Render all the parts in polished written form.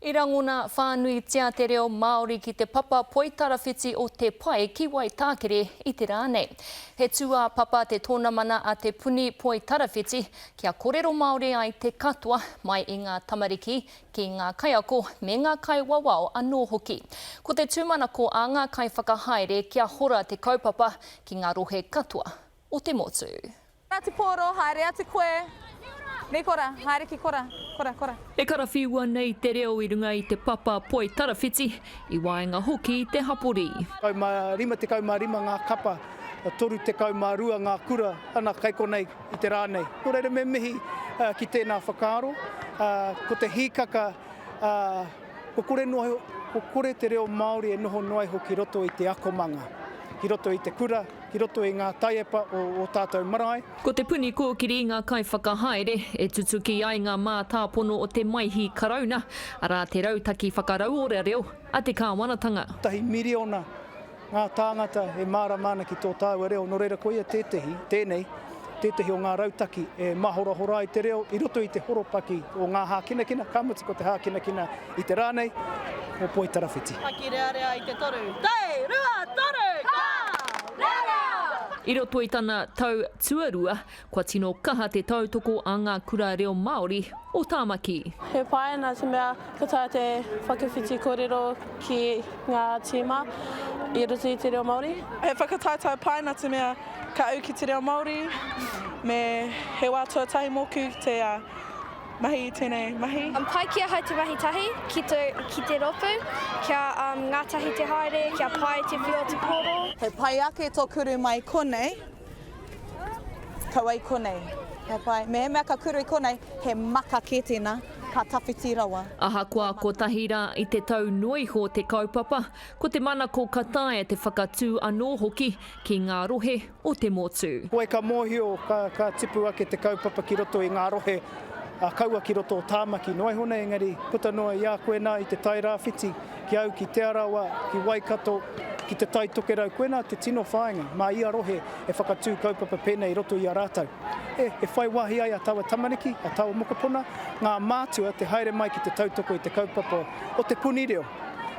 I rangona whānuitia te reo Māori ki te papa poitarawhiti o Te Pae ki Waitākere i te rā nei. He tūāpapa te tōnamana a Te Puni Poitarawhiti kia korero Māori ai te katoa mai i ngā tamariki ki ngā kaiako me ngā kaiwawao anō hoki. Ko te tūmanako a ngā kaiwhakahaere kia hora te kaupapa ki ngā rohe katoa o te motu. Atu pōro, haere atu koe. Nikora, haere ki kora, kora, kora. E karawhiua nei te reo i runga i te papa poitarawhiti, i waenga hoki i te hapori. 55 ngā kapa, 32 ngā kura, ana, kei konei i te rā nei. Nō reira me mihi ki tēnā whakaaro, ko te hīkaka, kua kore noa, kua kore te reo Māori e noho noa iho ki roto i te akomanga, ki roto i te kura, ki roto i ngā taiepa o ō tātou marae. Ko Te Puni Kōkiri ngā kaiwhakahaere e tutuki ai ngā mātāpono o te Maihi Karauna, arā te rautaki whakarauora reo a te kāwanatanga. Tahi miriona ngā tāngata e mārama ana ki tō tāua reo, nō reira koia tētehi, tēnei, tētehi o ngā rautaki e mahorahora ai te reo i roto i te horopaki o ngā hākinakina, ka mutu ko te hākinakina i te rā nei, o Poitarawhiti. Pakirearea i te toru, te rua, toru, ka rearea! I roto i tana tau tuarua, kua tino kaha te tautoko a ngā kura reo Māori o Tāmaki. He pai nā te mea ka taea te whakawhiti kōrero ki ngā tīma i roto i te reo Māori. He whakataetae pai nā te mea ka ū ki te reo Māori me he wā tuatahi mōku te mahi i tēnei mahi. Pai ki ahau te mahi tahi ki te, ki te ropu, kia um, ngātahi te haere, kia pai te whio te pōro. He pai ake tō kuru mai konei, kaua i konei. He pai. Mehemea ka kuru i konei, he maka kē tēnā, ka tawhiti rawa. Ahakoa kotahi rā i te tau noa iho te kaupapa, ko te manako ka taea te whakatū anō hoki ki ngā rohe o te motu. Koe ka mōhio ka tipu ake te kaupapa ki roto i ngā rohe, kaua ki roto o Tāmaki noa iho nei, engari puta noa i a koe nā i Te Tairāwhiti, ki au, ki Te Arawa, ki Waikato, ki Te Tai Tokerau, koinā te tino whāinga, mā ia rohe e whakatū kaupapa pēnei i roto i a rātou. E, e whai wāhi ai a taua tamariki, a taua mokopuna, ngā mātua te haere mai ki te tautoko i te kaupapa o te puni reo.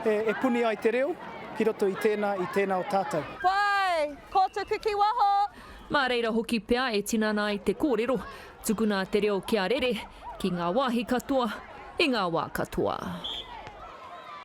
E, e puni ai te reo ki roto i tēnā, i tēnā o tātou. Pai! Ko tuku ki waho! Mā reira hoki pea e tinana ai te kōrero, tukuna te reo kia rere ki ngā wāhi katoa, i ngā wā katoa.